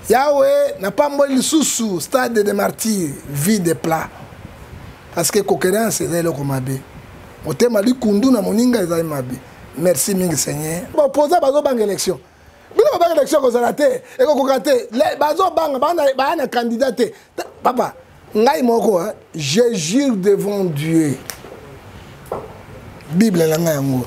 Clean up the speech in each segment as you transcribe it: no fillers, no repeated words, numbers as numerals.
Yawe napamboli lisusu stade de martyr vide plat parce que coquerence eza eloko mabe motema likundu na moninga ezali mabe. Merci mingi Seigneur. Baopposant bazobanga élection, bino babanga élection ekozala te, ekokoka te, bazobanga baya na candidat te. Papa, ngai moko, je jure devant Dieu, Bible na ngai yango,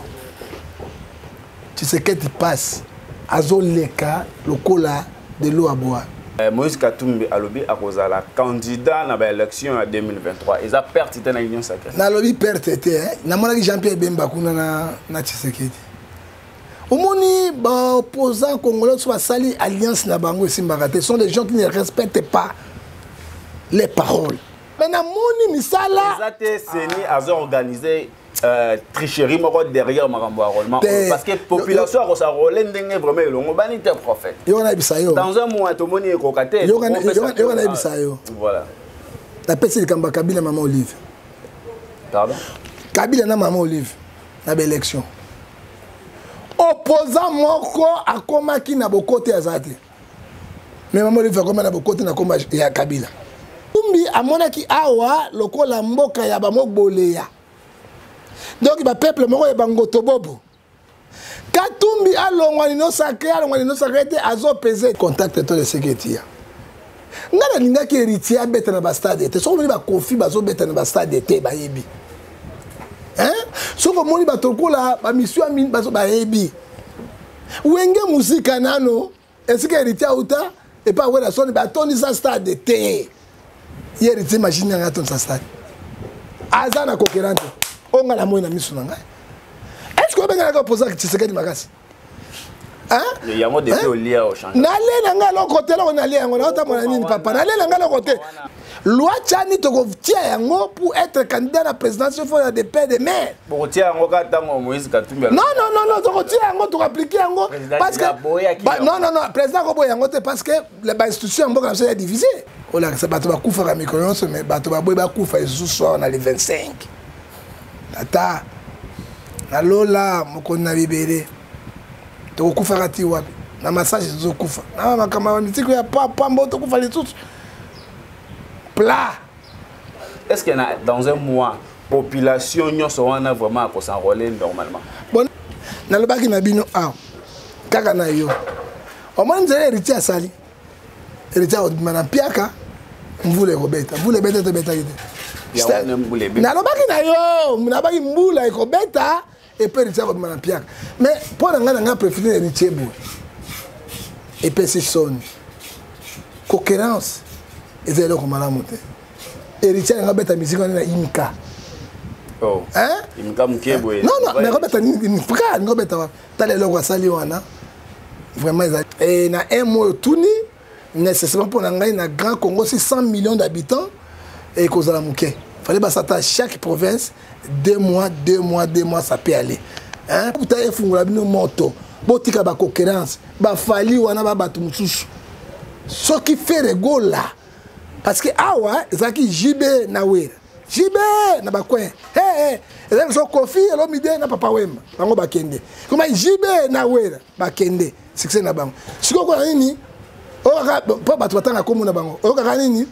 Tshisekedi passe, azoleka lokola de l'eau à boire. Moïse Katumbi alobi akozala candidat na baélection ya 2023. Eza perte te na Union sacrée? Nalobi perte te. Namonaki Jean-Pierre Bemba kuna na Tshisekedi. Omoni, baopposant congolais so basali alliance na bango, esimbaka te. Sont des gens qui ne respectent pas les paroles, mais namoni misala. Eza te CENI azo organiser tricherie moko derrière makambo ya enrôlement? Parce que population akos'enrôler ndenge vraiment elongo bani te, prophète? Yo nayebisa yo. Dans un mois tomoni ekoka te. Yo nayebisa yo. Voilà. Napesi likambo ya Kabila, mama Olive. Pardon? Kabila na mama Olive na baélection, opposant moko akomaki na bokote aza te, mais mama Olive akoma na bokote na komba ya Kabila. Tumbi amonaki awa lokola mboka ya bamoboleya, donc bapeuple moko ya bangoto bobo. Katumbi alongwa Union sacrée, alongwa Union sacrée te, azopese contact to leseki etia. Ngai nalingaki Héritier abeta na bastade te. Soki omoni bakofi bazobeta na bastade te, bayebi. Soki omoni bato lokola bamisio bayebi Wenge Musika nano esika Héritier auta epa awela soni, batondisa stade te. Ye Héritier, machine yanga atondisa stade, aza na concurrent te. Oyo ngai namoi na miso na ngai, est ce que obengelaka opposant Tshisekedi makasi? Yango depuis olia ochange. Nale na ngai eloko te, eloko nalia yango naotambola nini, papa. Nale na ngai eloko te. Loi Tshiani, tokotia yango pour être candidat na présidence, il faut ya de père de mère. Bokotia yango kaka ntango Moïse Katumbi? Non, non, non, non, tokotia yango, tokoappliquer yango parce que non, non, non, président akoboya yango te parce que bainstitution ya mboka na biso ya divisé. Olakisa bato bakufaka mikolo nyonso, mais bato baboyi bakufa lisusu awa na le 25. Tata nalola, mokonzi na bibele, tokokufaka ti wapi? Na massage tozokufa, na makambo ya mitiko ya pambo, tokufa lisusu plat. Est ce que na, dans un mois, population nyonso wana vraiment akos'enrôler normalement? Bon, nalobaki na bino awa kaka na yo, omoni nzela Héritier asali. Héritier akobima na mpiaka, mvula ekobeta, mvula ebeta te, ebetaki te. Nalobaki na yo, nalobaki mbula ekobeta epe Héritier akobima na mpiaka. Mais mpo na ngai, na ngai préféré Héritier boye. Epesi soni, concurrence eza eloko malamu te. Héritier alinga beta musique wana na Imka. Oh. Imka moke boye? Non, non, mais akobeta imka, alinga obeta wapi? Tala eloko asali wana, vraiment eza na un mois. Otuni nécessairement mpo na ngai, na Grand Congo, si 100 millions d'habitants, ekozala moke. Fallait basata chaque province 2 mois, 2 mois, 2 mois, ça peut aller, hein? Puta efungola bino moto, botika baconcurrence, bafali wana, ba bato mosusu. Soki Ferre Gola, parce que awa ezalaki JB na Wera, JB na bacoin, hey, hey. Ezalaki so Kofi Olomide na Papa Wemba, bango bakende koma JB na Wera, bakende succès na bango. Sikoyo kona nini oyokaka mpo bato batanga kombo na bango? Oyokaka nini?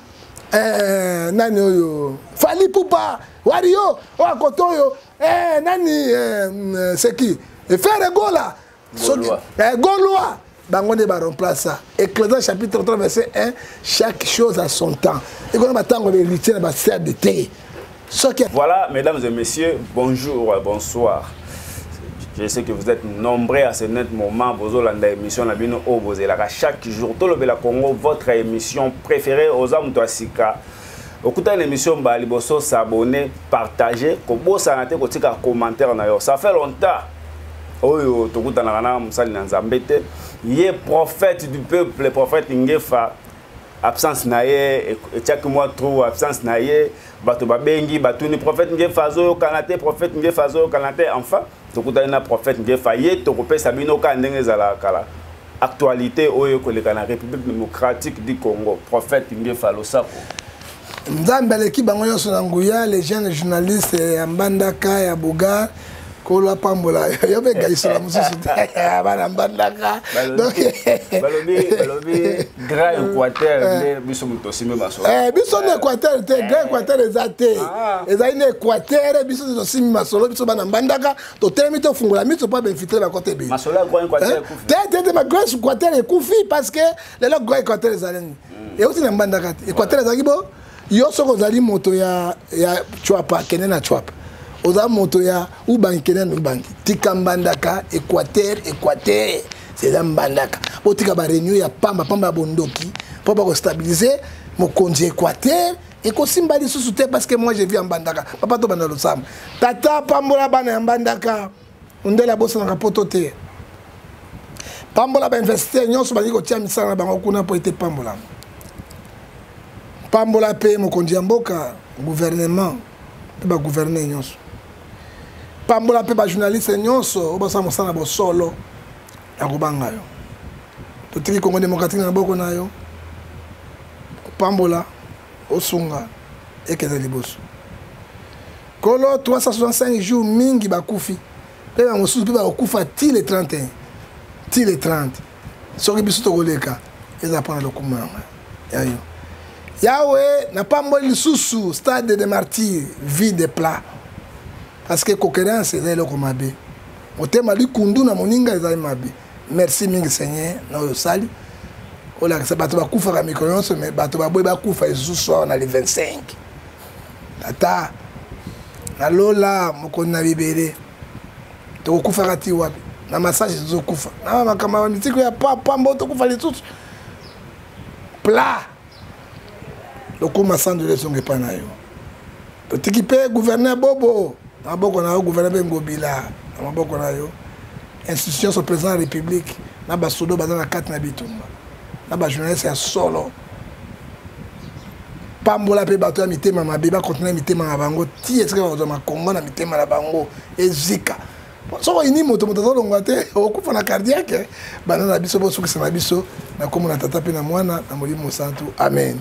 Nani oyo Fally Ipupa wario oyo akoto oyo, nani, seki Ferre Gola, Gaulois, bango nde baremplaça. Ecclésiaste chapitre 3 verset 1: chaque chose a son temps. Ekona batango héritier na bastade te soki. Voilà, mesdames et messieurs, bonjour, bonsoir. Je sais que vous êtes nombreux à ce net moment. Bozolanda émission na bino oyo bozelaka chaque jour. Tolobela Congo, votre émission préférée. Oza moto ya sika, okutani na émission mbala liboso, s'abonner, partager, kobosana te kotika commentaire na yo. Ça fait longtemps oyo tokutanaka na mosali na Nzambe te, ye prophète du peuple, prophète Ngefa. Absence na ye etiaki mwa trop. Absence na ye, bato babengi, batuni: prophète Ngefa azoyokana te, prophète Ngefa azoyokana te. Enfin tokutani na prophète Ngefa. Ye tokopesa bino kaka ndenge ezalaka kala, actualité oyo ekoleka na République démocratique du Congo. Prophète Ngefa, losako. Nzambe aleki bango nyonso na nguya. Les jeunes journalistes ya Mbandaka, ya Bogar, Kolo apambola yo mpe gaisola mosusu te, bana Mbandaka. Donc balobi Grand Équateur nde biso moto tosimbi masolo. Biso na Équateur te, Grand Équateur eza te. Ezali na Équateur, biso nde tosimbi masolo. Biso bana Mbandaka totelemi, tofungola miso mpo bainfiltrés bakota ebele. Masolo ya Grand Équateur ekufi. Te, te, te, ma Grand Équateur ekufi, parce que lelo Grand Équateur ezali nini? Euti na Mbandaka te. Équateur ezalaki bo yo soki ozali moto ya Tshuapa, kende na Tshuapa. Oza moto ya Ubangi, kende na Ubangi. Tika Mbandaka. Équateur, Équateur eza Mbandaka. Botika baréunion ya pamba pamba ya bondoki mpo bakostabiliser mokonzi. Équateur ekosimba lisusu te, parce que moi je vis ya Mbandaka. Papa, tobanda losambo. Tata, pambola bana ya Mbandaka. Ondele abosanaka poto te. Pambola bainvestisseur nyonso balingi kotia misala na bango kuna mpo ete pambolama. Pambola mpe mokonzi ya mboka, gouvernement mpe bagouverneur nyonso. Pambola mpe bajournaliste nyonso oyo basala mosala na bosolo ya kobanga yo. Totiki Congo démocratique na maboko na yo. Pambola, osunga ekende liboso. Kolo, 365 jours mingi bakufi, mpe bamosusu mpe bakokufa ti le 31, ti le 30. Soki biso tokoleka, eza mpona lokumu yanga ya yo, Yawe. Napamboli lisusu Stade de Martyr vide plat, parce que concurrence eza eloko mabe. Motema likundu na moninga ezali mabe. Merci mingi, Seigneur, na oyo osali. Olakisa bato bakufaka mikolo nyonso, mais bato baboyi bakufa lisusu awa na le 25. Tata nalola, mokonzi na bibele, tokokufaka ti wapi? Na massage tozokufa, na makambo ya mitiko ya pambo, tokufa lisusu plat. Lokuma sandolo ezonga epai na yo. Totiki mpe gouverneur Bobo na maboko na yo, gouverneur mpe Ngobila na maboko na yo, institution nyonso, président ya République na basodo baza na kati na bitumba na bajournaliste ya solo. Pambola mpe bato ya mitema mabe, bakontinue mitema na bango ti esika bakozwa makongo na mitema na bango ezika. Soki oyini moto, moto azolongwa te, okokufa na cardiaque. Bana na biso, bosukisa na biso na kombo na Tata mpe na Mwana na Molimo Mosantu. Amen.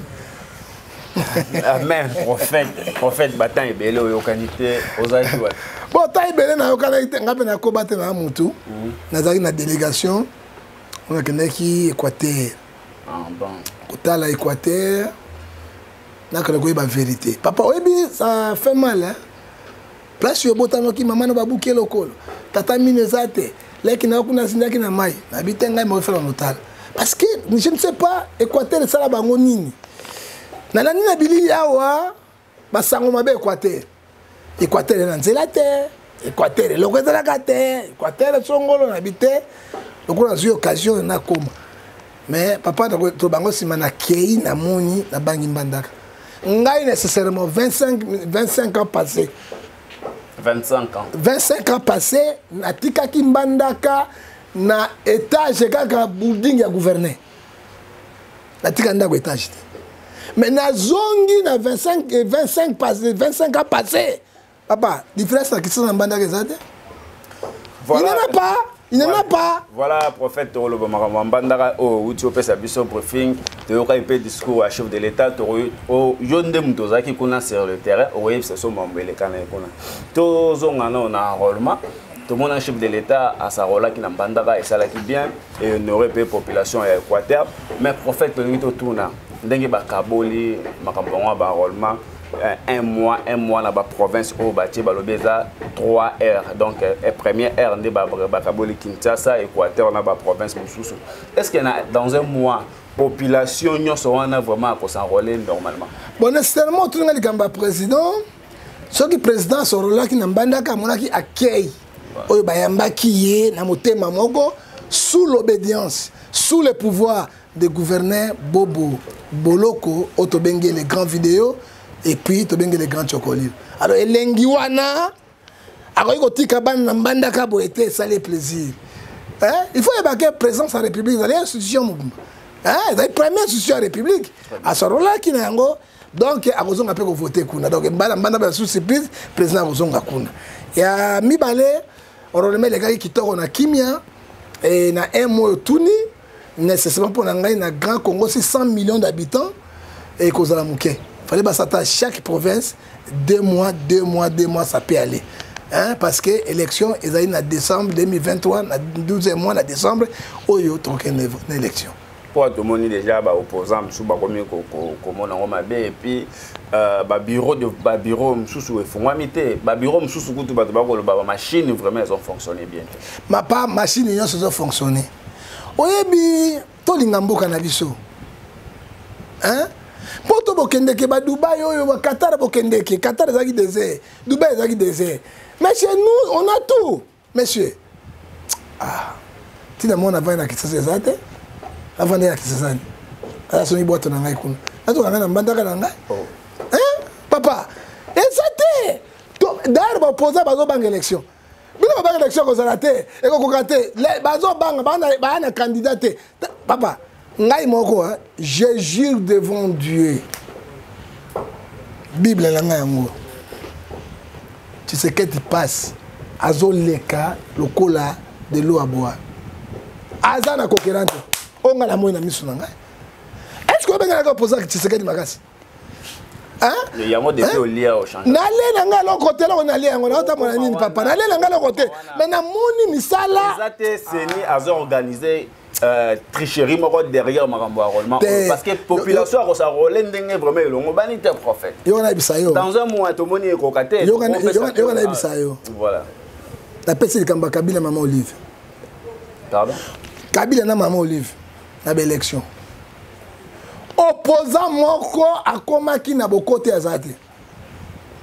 Amen. Prophète, prophète, batemps ebele oyokani te. Ozalaki wapi? Bon, temps ebele nayokanaki te. Nga mpe nakoba te na mutu. Nazalaki na délégation oyo nakendaki Équateur. Ah, bon. Kotala Équateur, nakende koyeba vérité. Papa, oyebi, ça fait mal, hein? Place oyo obotamaki, mama na babuki lokolo, tata mino eza te, leki na yo kuna azindaki na mai. Nabi te, ngai maofela notala, parce que je ne sais pas Équateur esala bango nini. Nalandi na bilili awa basango mabe Équateur. Équateur na nzela te, Équateur eloko ezalaka te, Équateur songolo. Nabi te, lokola nazwi occasion nakoma. Mais papa, to bango nsima nakei, namoni, nabangi Mbandaka. Ngai nécessairement 25, 25 ans passé. 25 ans. 25 ans passé, natikaki Mbandaka na étage kaka, building ya gouverneur. Natika ndako étage te, mais nazongi na 25, 25, passé, 25 ans passé. Papa, différence na Kinshasa na Mbandaka eza te. Voilà. Il n'y en a pas, il n'y en a pas. Voilà, prophète, toloba makambo ya Mbandaka oyo outi opesa biso briefing. Toyokaki mpe discours ya chef de l'État. Yo nde moto ozalaki kuna sur le terrain, okoyebisa so mambo elekana ye kuna. Tozonga nao na enrôlement. Tomona chef de l'État asarolaki na Mbandaka, esalaki bien et honoré mpe population ya Équateur. Mais prophète, tolingi totuna ndenge bakaboli makambo yango ya baenrôlement, un mois, un mois na baprovince oyo batie. Balobi eza 3 R, donc première R nde bakaboli Kinshasa, Équateur na baprovince mosusu. Est ce que na, dans un mois, population nyonso wana vraiment akos'enrôler normalement? Bon, nécessairement otuninga likambo ya président. Soki président asorolaki na Mbandaka, amonaki akei oyo bayambaki ye na motema moko, sous l'obédience, sous le pouvoir de gouverneur Bobo Boloko oyo tobengi les grands vidéos et puis tobengi les grands chocolire. Alors elengi wana akoki kotika bana na Mbandaka boye te. Esali plaisir, hein? Il faut yeba ke présidence ya République ezali institution mobimba, hein? Ezali première institution ya République. Asorolaki na yango, donc akozonga mpe kovote kuna. Donc mbala mbanda basusu surprise, président akozonga kuna. Ya mibale, enrôlement elekaki kitoko na kimia. E na un mois otuni, nécessairement mpo na ngai, na Grand Congo, si 100 millions d'habitants, ekozala moke. Fallait basata chaque province 2 mois, 2 mois, 2 mois, ça peut aller. Hein, parce que élection ezali na décembre 2023, na 12e mois, na décembre oyo tokende na élection. Mpo tomoni déjà baopposant mosusu bakomi komona yango mabe, et puis babureau de babureau mosusu efungwami te, babureau mosusu kutu bato bakoloba bamachine vraiment ezofonctionne bien te. Mapa, machine nyonso ezofonctionne. Oyebi, tolinga mboka na biso, hein? Mpo to bokendeke badubai oyo, baqatar, bokendeke Qatar ezalaki désert, Dubai ezalaki désert, mais chez nous on a tout, monsieur. Ah, ntina mwana avandi na Kisasa eza te, avandi na Kisasani, aza bwato na ngai kuna, nazoka ngai na mbandaka na ngai. Oh. Hein? Papa, eza te. D'ailleurs baopposant bazobanga élection. Bino babanga élection ekozala te, ekokoka te, bazobanga, baya na candidat te. Papa, ngai moko, je jure devant Dieu, Bible na ngai yango, Tshisekedi passe, azoleka lokola de l'eau à boire. Aza na kokera te. Oyo ngai namoi na miso na ngai, est ce que obengelaka opposant Tshisekedi makasi? Yango depuis olia ochange. Nalie na ngai eloko te, eloko nalie yango naotambola nini, papa? Nalie na ngai eloko te, mais namoni misala. Eza te CENI azo organiser tricherie moko derrière makambo ya enrôlement, parce que population akos'enrôler ndenge vraiment elongo bani te, prophète? Yo nayebisa yo. Dans un mois tomoni ekoka te. Yo nayebisa yo. Voilà. Napesi likambo ya Kabila, mama Olive. Pardon? Kabila na mama Olive na baélection, opposant moko akomaki na bokote aza te,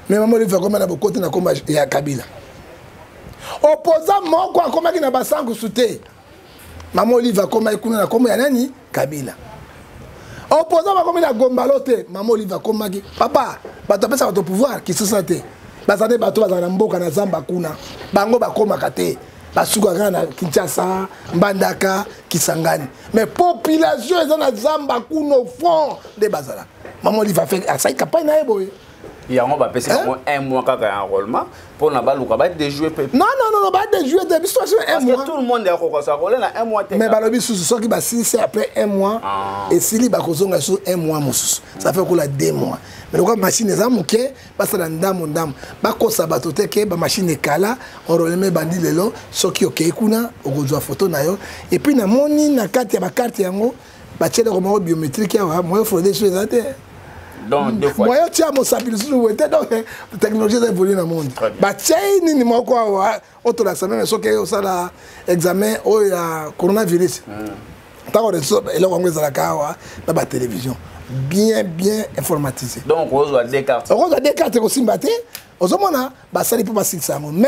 mais mama Olive akoma na bokote na komba ya Kabila. Opposant moko akomaki na basankusu te, mama Olive akomaki kuna na kombo ya nani? Kabila. Opposant bakomi na Gombalo te, mama Olive akomaki. Papa, bato apesaka bato pouvoir Kisasa te, baza nde bato bazala na mboka na zamba kuna, bango bakomaka te, basuka kaka na Kinshasa, Mbandaka, Kisangani, mais population eza na zamba kuna au fond nde bazalaka. Mama Olive asali campagne na ye boye. Yango bapesi bango un mois kaka ya enrôlement mpona baluka badéjouer mpe. Non, non, non, badéjouer te. Biso un parce mois que tout le monde akoka s'enrôler na un mois te. Mais balobi susu, soki basilisi après un mois, ah, esili, bakozonga susu un mois mosusu, ça fait kola 2 mois. Mais lokola machine eza moke, basala ndambo ndambo, bakosa bato te ke bamachine ekala. Enrôlement ebandi lelo. Soki okei kuna, okozwa photo na yo. Et puis namoni na kati ya bacarte yango batie eloko moko biométrique awa, moyen fraude so eza te. Donc deux fois. Moyen tia mosapi lisusu boye te. Donc technologie eza évolue na monde. Batie nini moko awa, otolakisa même soki osala examen oyo ya coronavirus, ntango eloko yango ezalaka awa na batélévision, bien bien informatisé. Donc ozwa deux cartes. Okozwa deux cartes, ekosimba te. Ozomona basali mpo basilisa yango, mais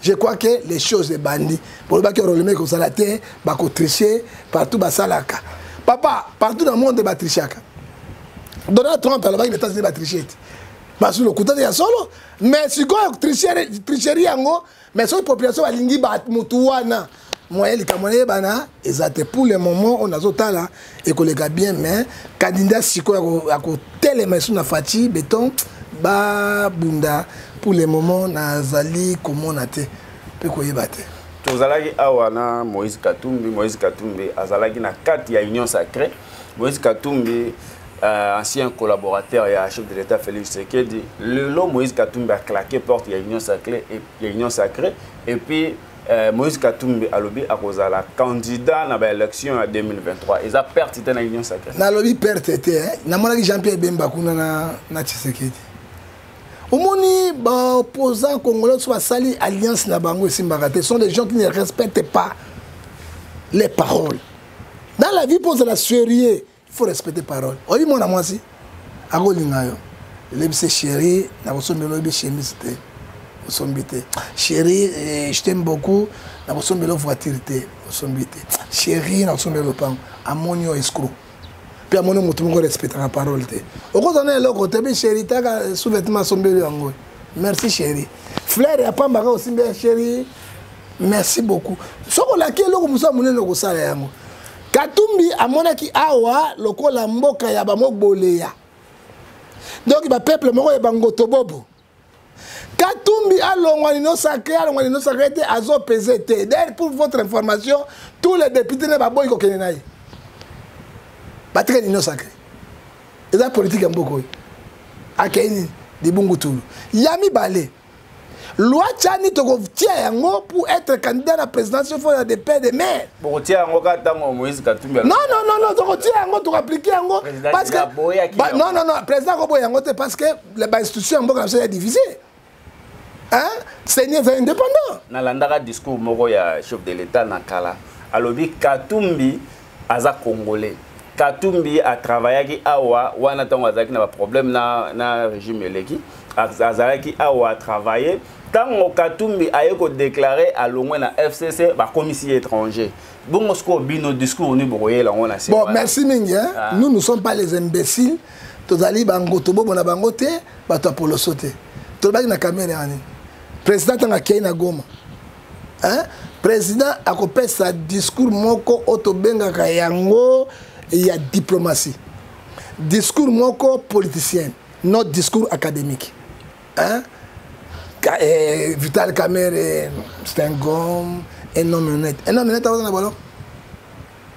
je crois que les choses ebandi. Bolobaki enrôlement ekozala te, bakotriche partout. Basalaka, papa, partout na monde batrichaka. Donald Trump alobaki na États-Unis batriche te, basu lokuta te ya solo. Mais sikoyo tricherie yango, mais soki population balingi motu wana, moyen likambo nayebana eza te. Pour le moment oyo nazotala, ekoleka bien, mais candidat sikoyo ya kotelema esu na Fatshi Béton babunda, pour le moment nazali komona te mpe koyeba te. Tozalaki awa na Moïse Katumbi. Moïse Katumbi azalaki na kati ya Union sacrée. Moïse Katumbi, ancien collaborateur ya chef de l'État Félix Tshisekedi. Lelo Moïse Katumbi a claqué porte ya Union sacrée et ya Union sacrée, et puis Moïse Katumbi alobi akozala candidat na baélection ya 2023. Eza perte te na Union sacrée? Nalobi perte te. Namonaki Jean Pierre Bemba kuna na Tshisekedi. Omoni, baopposant congolais so basali alliance na bango, esimbaka te. Sont des gens qui ne respectent pas les paroles. Dans la vie, mpo ozala sérieux, il faut respecter parole. Oyebi, mwana mwasi akolinga yo, elebise: "Chéri, nakosombela." Oyebi, chemise te, osombi te. "Chéri, je t'aime beaucoup, nakosombela voiture." Te, osombi te. "Chéri, nakosombela lopango." Amoni yo escroc, mpe amoni motu moko respectaka parole te. Okozala na eloko te, bi: "Chéri, taka sous-vêtement." Asombeli yango: "Merci chéri." Fleur ya pamba kaka osimbi ya: "Chéri, merci beaucoup." Soki olaki eloko mosusu ya monene, okosala yango. Katumbi amonaki awa lokola mboka ya bamoboleya, donc bapeuple moko ya bangoto bobo. Katumbi alongwa Union sacrée, alongwa Union sacrée te, azopese te. D'ailleurs, pour votre information, tous les députés ne baboyi kokende na ye, batikali Union sacrée. Eza politique ya mboka oyo. Akei nini? Libungutulu ya mibale. Loi Tshiani tokotia yango pour être candidat na présidence, il faut ya de père de mère. Bokotia yango kaka ntango Moïse Katumbi? Non, non, non, non, tokotia yango, tokoappliquer yango parce que ba, non, non, non, président akoboya yango te parce que bainstitution ya mboka na biso ya divisé, hein? CENI eza indépendant. Nalandaka discours moko ya chef de l'État na kala, alobi Katumbi aza Congolais. Katumbi atravaillaki awa wana ntango azalaki na baproblème na régime eleki, azalaki awa atravaille. Ntango Katumbi aye kodéclarer alongwe na FCC, bakomisi ye étranger. Bongo sikoyo bino, discours nini bokoyela yango na? Bon, merci mingi, hein? Ah. Nous ne sommes pas les imbéciles. Tozali bango, tobomona bango te, bato ya poloso te. Tolobaki na Kamerhe yani président ntango akei na Goma, hein? Président akopesa discours moko oyo tobengaka yango ya diplomatie, discours moko politicien, non discours académique, hein? Vital Kamerhe, c'est un homme, un homme honnête. Un homme honnête aza na boloko.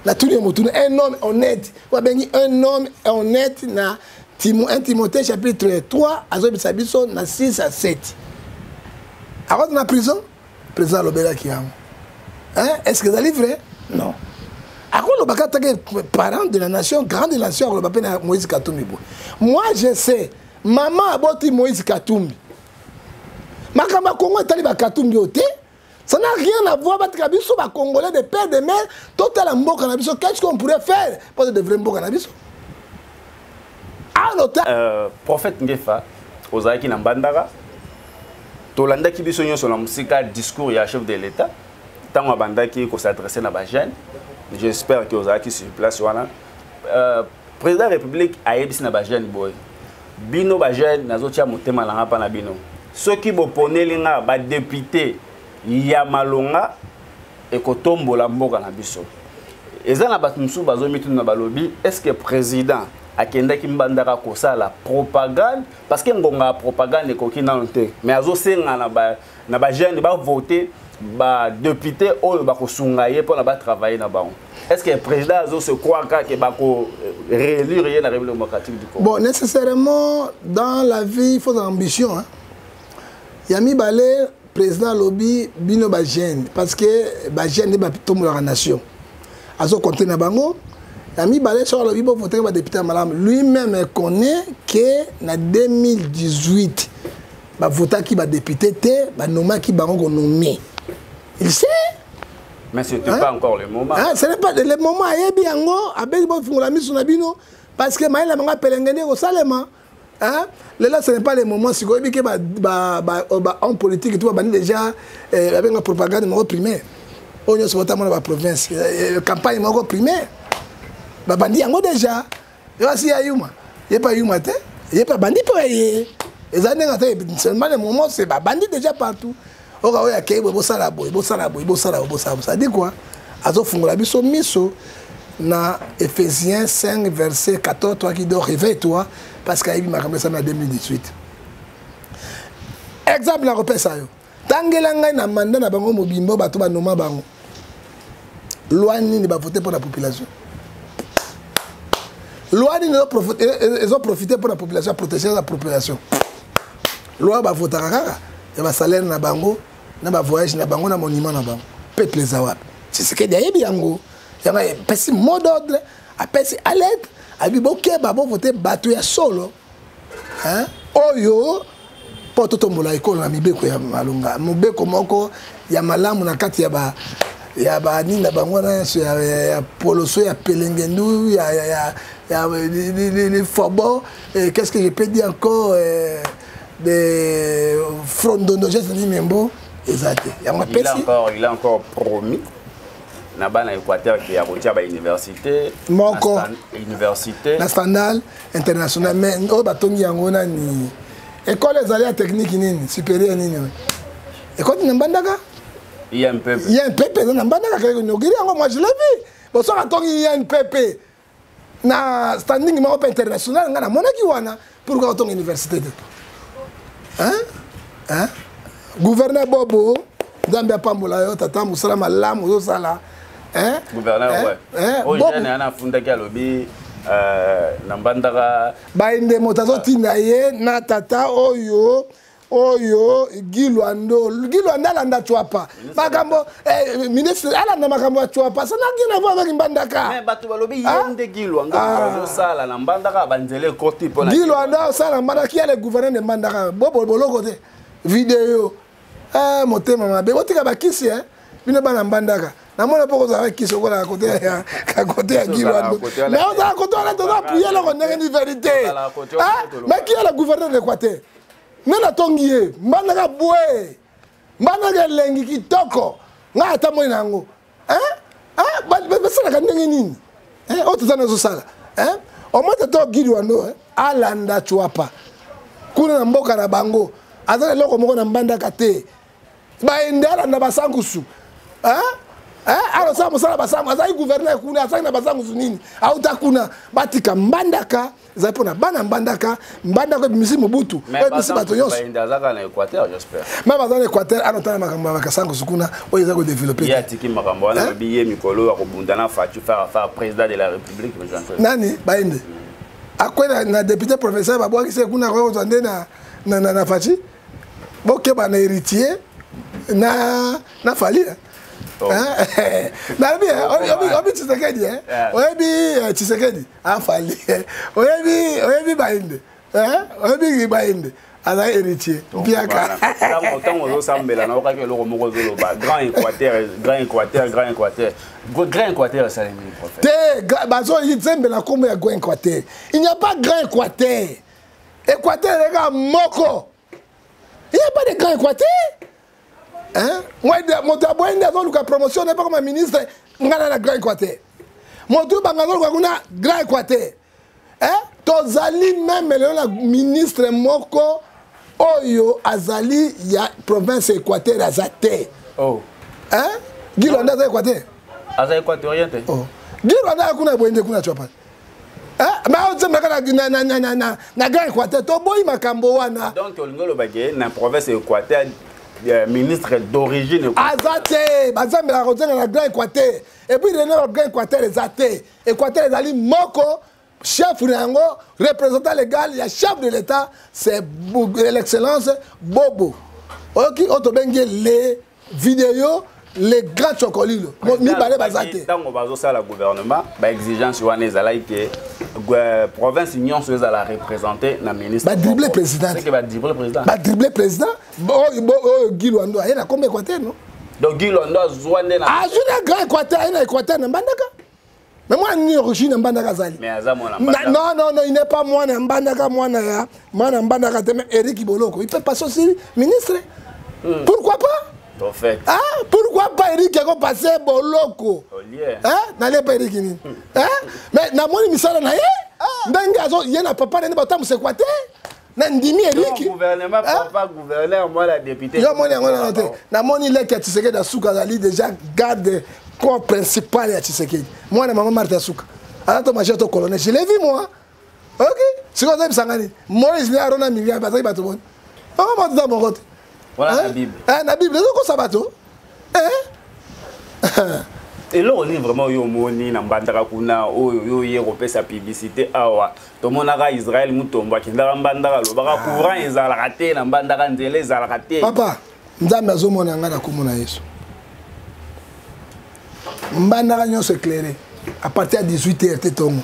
Natuni ye motuna, un homme honnête, babengi un homme honnête na 1 Timothée chapitre 3, azobisa biso na 6 à 7, akoza na prison. Président alobelaki yango, hein? Est ce que ezali vrai? Non. Akolobaka take parent de la nation, grand de la nation, akoloba mpe na Moïse Katumbi boye? Moi je sais, mama aboti Moïse Katumbi. Makambo ya Kongo etali bakatumbi oyo te, ça n'a rien à voir. Batika biso bacongolais de père de mère, totala mboka na biso. Qu'est ce qu'on pourrait faire pour de vrai mboka na biso? Prophète Ngefa, ozalaki na Mbandaka, tolandaki biso nyonso na mosika discours ya chef de l'État ntango abandaki kos'adresser na bajeune. J'espère que ozalaki sur place wana. Président ya République ayebisi na bajeune boye: bino bajeune, nazotia motema na nga mpa na bino. Soki boponeli nga badéputé ya malonga, ekotombola mboka na biso. Eza na bato mosusu bazomituna, balobi: est ce que président akendaki Mbandaka kosala propagande? Parce que ngonga ya propagande ekoki nano te, mais azosenga na bajeune bavote badéputé oyo bakosunga ye mpona batravailler na bango. Est ce que président azo se croire kaka bako réélire ye na République démocratique du Congo? Bon, nécessairement, dans la vie il faut ambition, hein? Ya mibale, président alobi bino bajeune parce que bajeune nde batombolaka nation, azocompter na bango. Ya mibale, soki alobi bovoteke badéputé ya malamu, lui-même connaît que na 2018 bavotaki badéputé te, banomaki bango konommer, il sait. Mais ce n'était pas encore le moment. Hein, ce n'est pas le moment. Ayebi yango, abengi bofungola miso na bino parce que mayele bango apelenge nde kosalema, hein? Lelo ce n'est pas le moment. Sikoyo oyebi ke bahomme politique to babandi déjà, babenga propagande moko primaire oyo nyonso botamona baprovince, campagne moko primaire babandi yango déjà. Yo asi ya yuma, ye pa yuma te, ye pa bandi mpo ye eza ndenge ate. Seulement le moment, c'est babandi déjà partout. Oka oyo akei boye, bosala boye, bosala boye, bosala boye, bosala boye. C'est-à-dire quoi? Azofungola biso miso na Éphésiens 5 verset 14: toi qui dors, réveille-toi, parce qu'ayebi makambo esami na 2018. Exemple nakopesa yo, tangela ngai na mandat na bango mobimbo, bato banoma bango, loi nini bavote mpo na population? Loi nini ezoprofite mpo na population, ya protection ya population? Loi bavotaka kaka ya basalaire na bango, na bavoyage na bango, na monument na bango. Peuple eza wapi? Tshisekedi ayebi yango, yango apesi mot d'ordre, apesi alerte, abi bokeba, bovote bato ya solo oyo mpo totombola ekolo na mibeko ya malonga, mobeko moko ya malamu na kati ya banini na bango wana nyonso ya poloso, ya pelengendu, ya fobo. Qu'est-ce que je peux dire encore de frondondo geste membo eza te yango. Apesi il a encore promis na bana Équateur ke ya kotia bauniversité. Moko. Université. Na standard international, mais oyo batongi yango nani? École ezali ya technique nini, supérieur nini, ekoti na Mbandaka. INPP. INPP eza na Mbandaka, kaka inauguré yango, moi je l'ai vu. Bon, soki atongi INPP na standing moko mpe international, ngai namonaki wana, pourquoi otonga université te, hein? Hein? Gouverneur Bobo, Nzambe apambola yo tata, mosala malamu ozosala. Gouverneur oyo jeune ana afundaki, alobi na Mbandaka. Baende, moto azotinda ye na tata oyo. Oyo Guy Luando, Guy Luando alanda Tshuapa. Makambo eh, ministre alanda makambo ya Tshuapa. Ça n'a rien à voir avec Mbandaka. Mais bato balobi ye ah? nde Guy Luando ah. azosala na Mbandaka banzela ekoti pona. Guy Luando asala Mbandaka, qui est le gouverneur de Mbandaka? Bobo boloko te. Vidéo. Eh, motema mabe. Botika bakisi hein. Bino bana Mbandaka. Namona mpo kozala kisi okolaka kote ya kote ya Guy Luando. Mais ozala kote wana toza appuyer eloko ndenge ni vérité. Ah, mais qui est le gouverneur de l'Équateur? Nga natongi ye mbandaka bwe mbandaka elengi kitoko ngai ata moi na yango basalaka ndenge nini oyo toza nazosala omoi tata Guy Luando alanda Tshuapa kuna na mboka na bango aza na eloko moko na Mbandaka te baende alanda basankusu alosala mosala basangu azalaki gouverneur kuna azalaki na basangusu nini auta kuna batika Mbandaka ezali mpona bana Mbandaka. Mbandaka ebimisi Mobutu, oyo ebimisi bato nyonso. Me baza na Équateur ana otala makambo ya bakasangusu kuna oyo eza kodévelopper. Ye atiki makambo wana, alobi ye mikolo oyo akobunda na Fatshi faire président de la République. Nani baende akwe na député professeur babwakisi ye kuna, akoki nde na Fatshi. Bokeba na héritier na Fally. Oh. Nalobi oyebi Tshisekedi, oyebi Tshisekedi afali, oyebi Bainde, oyebi Bainde aza héritier mpiaka. Ntango ozosambela naokaki eloko moko ozoloba: Grand Équateur, Grand Équateur, Grand Équateur, Grand Équateur. Esalemi, prophète? Te, bazoyizembela nkombo ya Grand Équateur. Il n'y a pas Grand Équateur. Équateur ezalaka moko. Il n'y a pas de Grand Équateur. Moto aboyi nde azoluka promotion ne pakoma ministre. Ngai na Grand Équateur, moto banga azoluka kuna Grand Équateur. Tozali même lelo na ministre moko oyo azali ya province Équateur aza te. Oh. Guy Luando aza Équateur? Aza équatorien te. Oh. Guy Luando aza kuna boye nde kuna Tshuapa, mais ozembaka na Grand Équateur. Toboyi makambo wana. Donc olingi olobake na province Équateur, ministre d'origine aza te. Bazambelaka kozenga na Grand Équateur et puis rene ba Grand Équateur eza te. Équateur ezali moko. Chef na yango, représentant légal ya chef de l'État, c'est l'excellence Bobo oyoki oyo tobengi les vidéos, les grands chocolilo mibale baza te. Ntango bazosala gouvernement, baexigence wana ezalaki ke province nyonso ezala représente na ministre. Badribble président. Badribble président. Badribble président oyo Guy Luando aye na kombo Équateur, non? Donc Guy Luando azwa nde na Azwi na Grand Équateur, aye na Équateur na Mbandaka. Mais mwana nini origine ya Mbandaka azali? Mais aza mwana. Non, non, non, il n'est pas mwana ya Mbandaka, mwana ya mwana Mbandaka te. Mais Eric Boloko, il peut passer aussi ministre. Pourquoi pas? En fait. Ah, pourquoi pas Eric ako passer Boloko? Hein, nalie pa Eric nini, hein? Mais namoni misala na ye ndenge azo ye na papa nene batambusa Équateur na ndimi Eric. Gouvernement papa gouverneur, mwana député. Yo moni yango nano te. Namoni leki ya Tshisekedi asuka azali déjà garde corps principal ya Tshisekedi, mwana mama Marthe asuka aza to major to colonel. Je l'ai vu, moi. Ok, sikoyo ozebisanga nini? Moïse ne Aaron na Miriam bazalaki bato boni? Mama moto za moko te. Na Bible ezokosa bato. Eloko nini vraiment oyo omoni na Mbandaka kuna oyo yo ye kopesa publicité awa? Tomonaka Israel Mutombo akendaka Mbandaka, alobaka courant ezalaka te na Mbandaka, nzela ezalaka te. Papa, Nzambe azomona ngai na komona Yesu. Mbandaka nyonso éclairé à partir ya 18 heures te ntongo.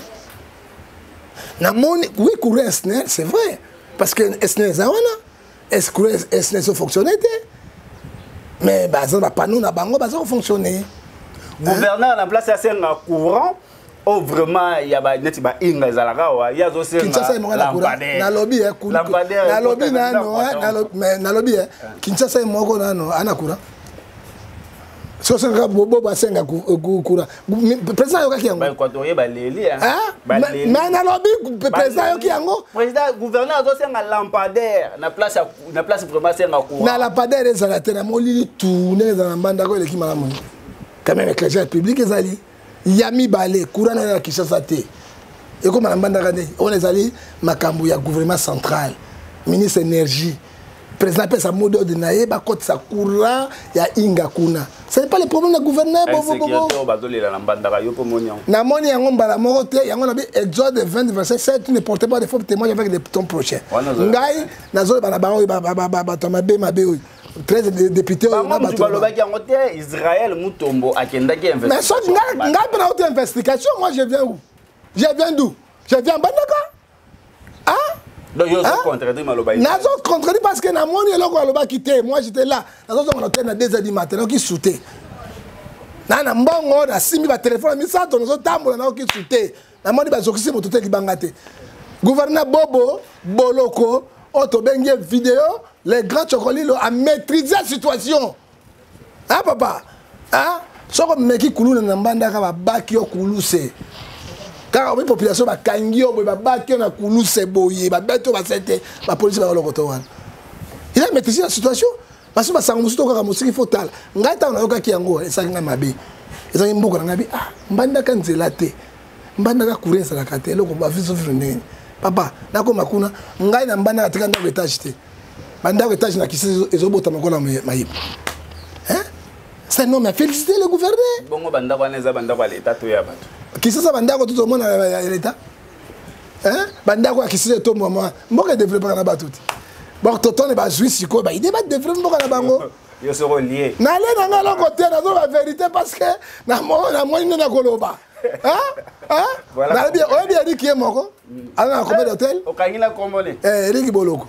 Namoni, oui, courant SNEL, c'est vrai, parce que SNEL eza wana, courant SNEL ezofonctionne te, mais baza na bapanneau na bango, baza kofonctionne. Gouverneur na place asenga courant oyo vraiment ya ba neti bainga ezalaka awa, ye Kinshasa moko na courant. Nalobi nalobi nano, nalobi Kinshasa moko nano ana courant. Soki osengaka bo basenga courant, président ayokaki yango. Baéquatorien baleli. Mais nalobi président ayoki yango. Président, gouverneur azosenga lampadaire na place vraiment asenga courant. Na lampadaire ezala te, na molili tu ndenge ezala na Mbandako eleki malamu quand même. Éclairage public ezali ya mibale. Courant na na Kinshasa te, ekóma na Mbandaka nde wana ezali makambo ya gouvernement central, ministre énergie. Président apesa mot d'ordre na ye, bakotisa courant ya Inga kuna. Ce n'est pas le problème na gouverneur. Bazolela na Mbandaka, yo mpo moni yango? Namoni yango mbala moko te. Yango nabi, Exode 20 verset 7: tu ne portes pas de faux témoignage avec ton prochain. Ngai nazoloba na bango, bato ya mabe mabe oyo, 13 député oyo. Bango balobaki yango te. Israël Mutombo akendaki. Mais soki ngai mpe nauti investigation, moi je viens où? Je viens d'où? Je viens Mbandaka. Ah, donc yo contredire maloba? Nazo contredire parce que namoni eloko alobaki te. Moi, j'étais là, nazozonga na te na 2 heures du matin, naoki sute na mbongo, nasimbi batelefone misato, nazotambola, naoki sute, namoni bazokisi moto te, libanga te. Gouverneur Bobo Boloko oyo tobengi ye video, le grand Chokolilo, amaîtrise situation. Ah papa, ah, soko omeki kuluna na Mbandaka, babaki yo kuluse kaka. Omi population bakangi yo boye, babaki yo na kuluse boye, babeti yo basete, bapolisi bakolokoto wana. Il a maîtrisé la situation. Parce basango mosusu tokaka mosiki, fo tala ngai. Ntango nayokaki yango, esalaki ngai mabe, ezalaki mboka na ngai. Bi ah, Mbandaka nzela te, Mbandaka courant ezalaka te, eloko bavivre ndenge. Papa, nakoma kuna, ngai na Mbandaka tika ndako étage te, bandako étage na Kisasa ezobotama kola mayebo. C'est un homme à féliciter, le gouverneur. Bongo bandako wana eza bandako ya leta to ya bato? Kisasa, bandako to tomona ya leta, bandako ya Kisasa etombwama. Mboka edéveloppaka na bato te. Bon, totone bazwi sikoyo baide badéveloppe mboka na bango. Yo soko olie. Nalie na ngai eloko te, nazoloba vérité parce que namoni nde nakoloba. Nalobi, oyebi Eriki ye moko aza na combien d'hôtel? Okangi na kombo ne. Eriki Boloko,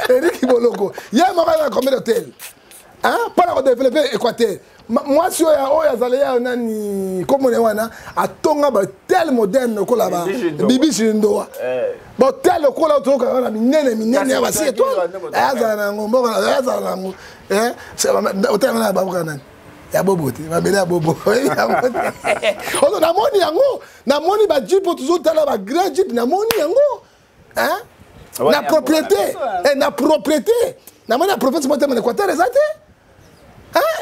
Eriki Boloko ye moko aza na combien d'hôtel mpona kodévelopper Équateur? Mwasi oyo, oyo azali ya nani, komona wana atonga bahotel moderne lokola Bibi Ndoa, bahotel lokola toyokaka wana minene minene ya basi étoile, azala na yango mboka, azala na yango hotel wana ya baboka nani, ya Bobo te, mabele ya Bobo yango te. Ozo namoni yango, namoni bajeep oyo tozotala, bagrand jeep, namoni yango na propriété, na propriété. Namoni na province motema na Équateur eza te,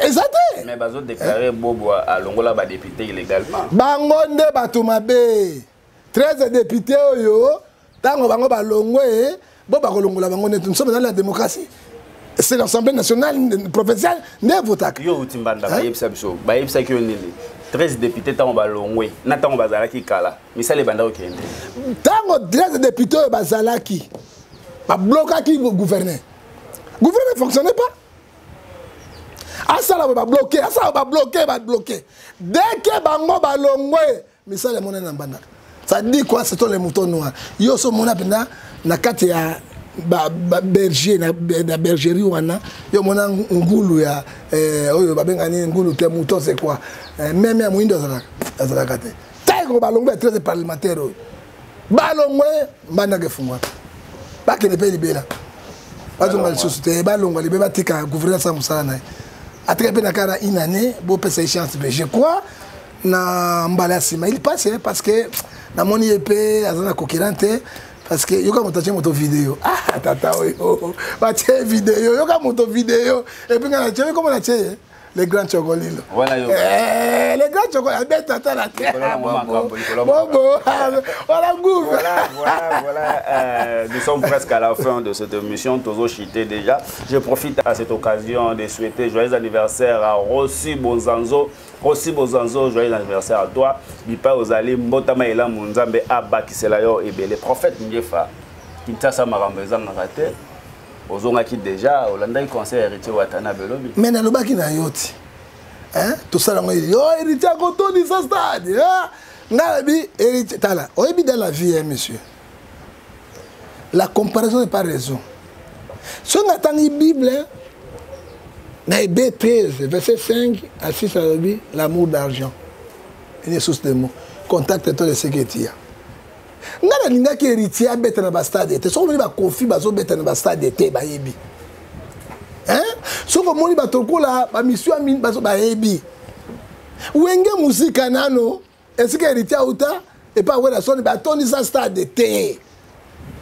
eza te. Mais bazodéclare Bobo alongola badéputé illégalement. Bango nde bato mabe. 13 député oyo, ntango bango balongwe, bo bakolongola bango neti. Nous sommes dans la démocratie, c'est l'Assemblée nationale provinciale nde votaka. Yo outi Mbanda, bayebisa biso, bayebisaki yo nini? 13 député, ntango balongwe na ntango bazalaki kala, misala ebanda kokende? Ntango 13 député oyo bazalaki, bablokaki gouverneur. Gouverneur ne fonctionnait pas. Asala boye, babloke, asala, babloke, babloke. Dès que bango balongwe, misala emonani na Mbandaka. Ça dit quoi? C'est les moutons noirs. Yo so mona mpenza na kati ya berger, na bergerie wana, yo mona ngulu ya oyo babenga nini, ngulu te, mouton, c'est quoi, meme ya moyindo azalaka te. Ntango balongwe ya 13 parlementaire oyo balongwe, Mbandaka efungwaka. Bakende mpe libela, bazonga lisusu te. Balongwa libe, batika gouverneur asala mosala na ye. Atika mpe na kaka na une année, bopesa ye chance. Mpe je crois na mbala ya nsima il passe, parce que namoni ye mpe aza na concurrent te. Parce que yoka moto atie moto video, ah tata oyo batie video, yoka moto video, et puis nga natie komo, natie ye le grand Chokolilo. Voilà yo. Eh, le grand Chokolilo abeta ata na te. Bobo, voilà gouve. Voilà. Nous sommes presque à la fin de cette émission. Tozo chité déjà. Je profite à cette occasion de souhaiter joyeux anniversaire à Rossi Bonzanzo. Rossi Bonzanzo, joyeux anniversaire à toi. Bipa ozali mbotama elamu, Nzambe abakisela yo ebele. Prophète Ngefa, Kinshasa makambo ezangaka te. Ozongaki déjà, olandaki conseil Héritier Watanabe elobi. Mais nalobaki na yo ti tosala yango, yo Héritier akotondisa stade. Ngai nayebi Héritier. Tala, oyebi, dans la vie, hein, monsieur, la comparaison n'est pas raison. Soki natangi Bible na Hébreu 13 verset 5 à 6, alobi: l'amour d'argent, une source de maux. Contacte toi de ce que tu as. Ngai nalingaki Héritier abeta na bastade te. Soki omoni bakofi bazobeta na bastade te, bayebi. Soki omoni bato lokola bamisio bayebi Wenge Musika nano esika Héritier auta epa awela soni, batondisa stade te.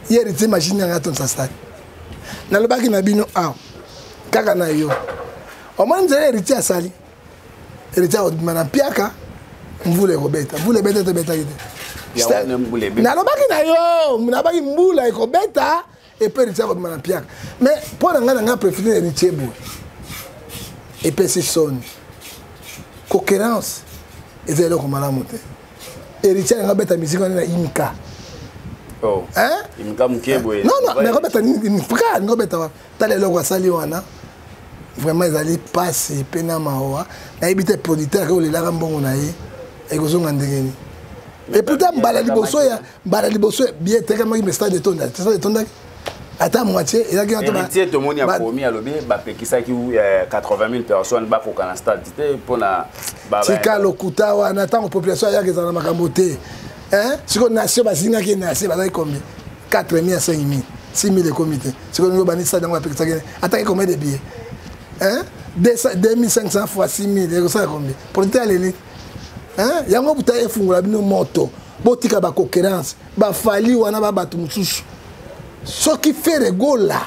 Ye Héritier, machine yanga atondisa stade. Nalobaki na bino awa kaka na yo, omoni nzela Héritier asali. Héritier akobima na mpiaka, mvula ekobeta, mvula ebeta te, ebetaki te. Nalobaki na yo, nabaki mbula ekobeta. Epe Héritier akobima na mpiaka. Mais mpo na ngai, na ngai préféré na Héritier boye, epesi soni. Concurrence eza eloko malamu te. Héritier alinga beta musique wana na Imka. Oh. Hein? Imka moke boye. Non, non, mais akobeta nini? Frère, alinga obeta wapi? Tala eloko asali wana, vraiment ezali mpasi mpe na mawa. Nayebi te producteur ake olelaka mbongo na ye ekozonga ndenge nini. Et pourtant mbala liboso ya mbala liboso bien etekamaki, mais stade etondaki, stade etondaki ata moitié ezalaki. Héritier, tomoni akomi, alobi bapekisaki 80 000 personnes bakoka na stade te mpona Tika lokuta wana. Ntango population ayaka, ezala na makambo te. Sikoyo nation bazingaki, nation bazalaki combien? 4 000 à 5 000, 6 000 ekomi te. Sikoyo ndenge obandi stade yango, bapekisaki ataki combien de billets? 2500 fois 6 000 ekosala combien? Producteur aleli yango buta efungola bino moto. Botika baconcurrence, bafali wana, ba bato mosusu. Soki Ferre Gola,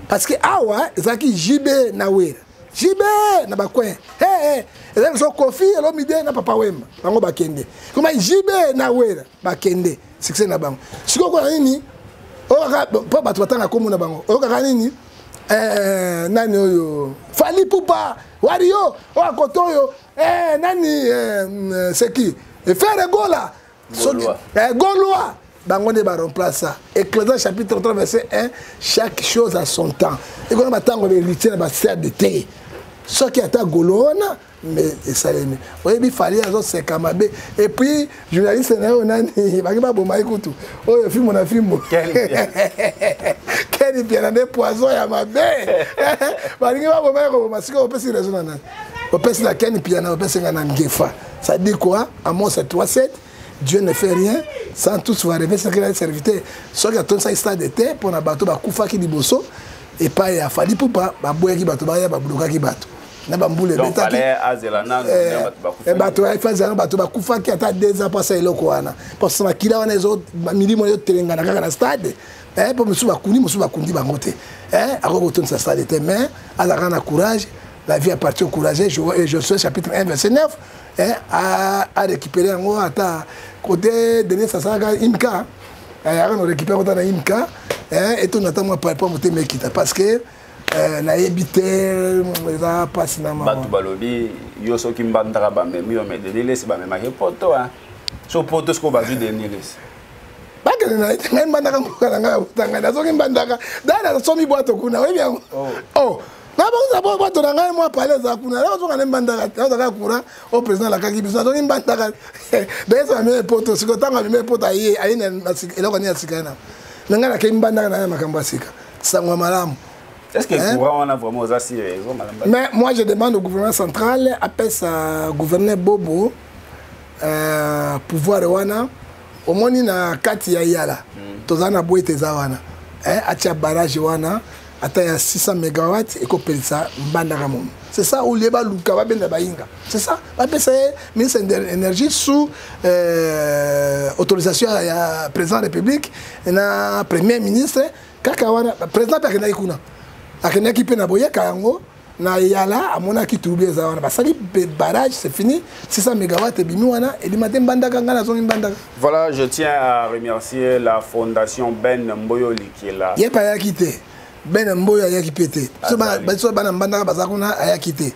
parce que awa ezalaki JB na Wera, JB na bacoin, hey, hey. Ezalaki so Koffi Olomide na Papa Wemba, bango bakende koma JB na Wera, bakende succès na bango. Sikoyo kona nini? Oyokaka mpo bato batanga kombo na bango, oyokaka nini? Nani oyo? Fally Ipupa, wario oyo akoto oyo, nani, seki Ferre Gola, Gaulois, bango nde baremplaça. Ecclésiaste chapitre 3 verset 1: chaque chose a son temps. Ekona batango baHéritier na bastade te. Soki ata golo wana, mais esalemi. Oyebi, Fally azoseka mabe. Et puis journaliste na yo nani, baki baboma ye kutu, oyo fimbo na fimbo, Ken Mpiana nde poison ya mabe. Balingi baboma ye koboma. Sikoyo opesi raison na nani? Opesi na Ken Mpiana, opesi nga na Ngefa. Ça dit quoi? Amos 3 7: Dieu ne fait rien sans tous va rêver ce qu'il a serviteur. Soki atondisaki stade te mpona bato bakufaki liboso epai ya Fally Ipupa, baboyaki bato baya, bablokaki bato na bambula ebetaki bato, efazela bato bakufaki ata 2 ans mpo asala eloko wana, mpo makila wana, milimo ezotelengana kaka na stade, mpo mosusu bakundi, mosusu bakundi bango te. Akoki kotondisa stade te, mais azalaka na courage. La vie appartient au courageux, Josué chapitre 1 verset 9. A récupéré yango ata côté Denis asalaka Imka, ayaka na récupéré kota na Imka, etonda ata mwa po motema ekita, parce que nayebi te, eza mpasi na mama. Bato balobi yo soki mbandaka bamemi yo, mais Denis Lessie bamemaki poto, so poto sikoyo bazwi Denis Lessie. Bakende na ngai mbandaka, mboka na ngai abuta ngai. Nazoki mbandaka da, nasomi bwato kuna, oyebi yango. Oh, nabongisa bwato na ngai, mwa pale eza kuna. Nazoka ne mbandaka, nazaka courant oyo président alakaki biso. Nazoki mbandaka, dayesa bameme poto. Sikoyo ntango ameme poto, aye aye na eloko nini ya sika na na ngai? Nakei mbandaka na ye makambo ya sika, sango ya malamu. Est-ce que le courant on a vraiment aussi raison, madame? Mais moi, je demande au gouvernement central, appelle ça gouverneur Bobo, pouvoir wana, omoni na kati ya Yala, toza na boye eza wana. Atia barrage wana ata ya 600 mégawatt, ekopelisa mbandaka momo. C'est ça, au lieu baluka babenda bayinga. C'est ça, bapesa ye ministre de l'énergie sous autorisation ya président de la République na premier ministre. Kaka wana président mpe akendaki kuna, akendaki mpe na boyeka yango na Yala, amonaki trouble eza wana, basali barrage, c'est fini. 600 mégawatt ebimi wana, elima te mbandaka. Ngai nazongi mbandaka. Voilà, je tiens à remercier la fondation Ben Mboyo Likela. Ye mpe ayaki te. Ben Mboyo ayaki mpe te. Biso bana mbandaka baza kuna, ayaki te.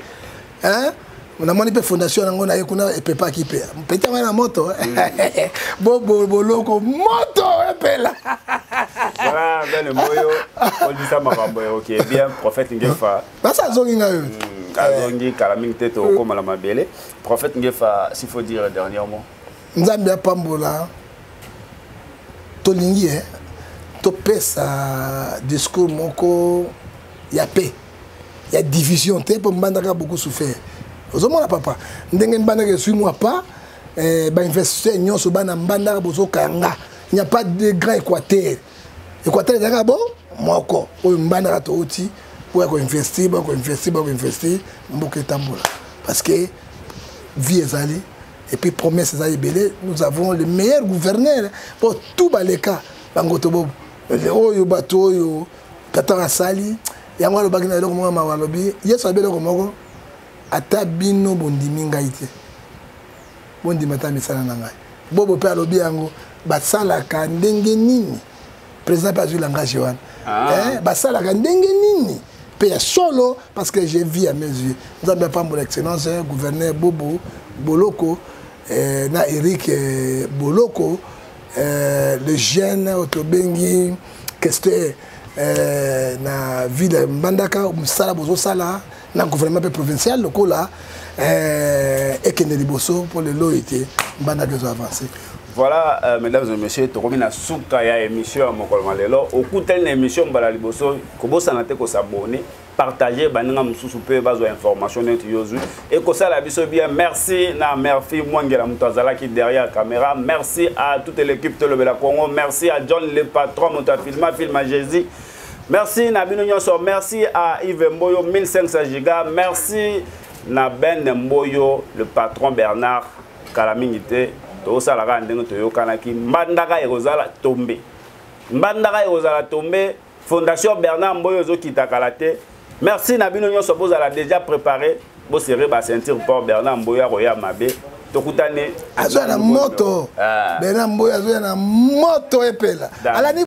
Namoni mpe fondation yango na ye kuna epepaki mpe pete yango na moto boloko moto epela. Voilà, Ben Mboyo olisa makambo, ok, bien. Prophète Ngefa. Basa azongi ngai oyo. Azongi kala mingi te, tokóma na mabele. Prophète Ngefa, s'il faut dire dernièrement. Nzambe apambola. Tolingi topesa discours moko ya paix, ya division te, mpo mbandaka beaucoup souffert. Ozomona papa ndenge mbandaka esui mwa pa, bainvestisseur nyonso bana mbandaka bozokanga. Il n'y a pas de grand Équateur. Équateur ezalaka bo moko oyo mbandaka touti. Boya koinvestir, boya koinvestir, boya koinvestir, mboka etambola, parce que vie ezali et puis promesse eza ebele. Nous avons le meilleur gouverneur po tout baleka bango to bobo oyo bato oyo tata asali yango. Alobaki na eloko moko mawa, alobi Yesu alobi eloko moko: ata bino bondimi ngai te, bondima ata misala na ngai. Bobo mpe alobi yango, basalaka ndenge nini? Président mpe azwi langage wana. Ah. Eh, basalaka ndenge nini mpe ya solo, parce que j'ai vu à mes yeux. Nzambe apambola excellence gouverneur Bobo Boloko na Eric Boloko, le jeune oyo tobengi Kester na ville ya Mbandaka. Mosala bozosala na gouvernement mpe provincial lokola ekende liboso, mpo lelo ete Mbandaka ezo avance. Voilà, mesdames et messieurs, tokomi na suka ya émission ya mokolo ma lelo. Okutani na émission mbala liboso, kobosana te kos'abonner, partager, baninga mosusu mpe bazwa information neti yozwi, ekosala biso bien. Merci na Merfi Mwangela, moto azalaki derrière caméra. Merci à toute l'équipe Tolobela Congo. Merci à John le patron, moto afilma film à Jésus. Merci na bino nyonso. Merci à Yves Mboyo 1500 giga. Merci na Ben Mboyo le patron Bernard. Kala mingi te, tozosalaka ndenge toyokanaki. Mbandaka ekozala tombe, Mbandaka ekozala tombe. Fondation Bernard Mboyo ezokita kala te. Merci na bino nyonso. Bozala déjà préparé, boserrer baceinture mpo Bernard Mboyo akoya mabe. Tokutani. Azoya na moto. Ah. Bernard Mboyo azoya na moto epela alani.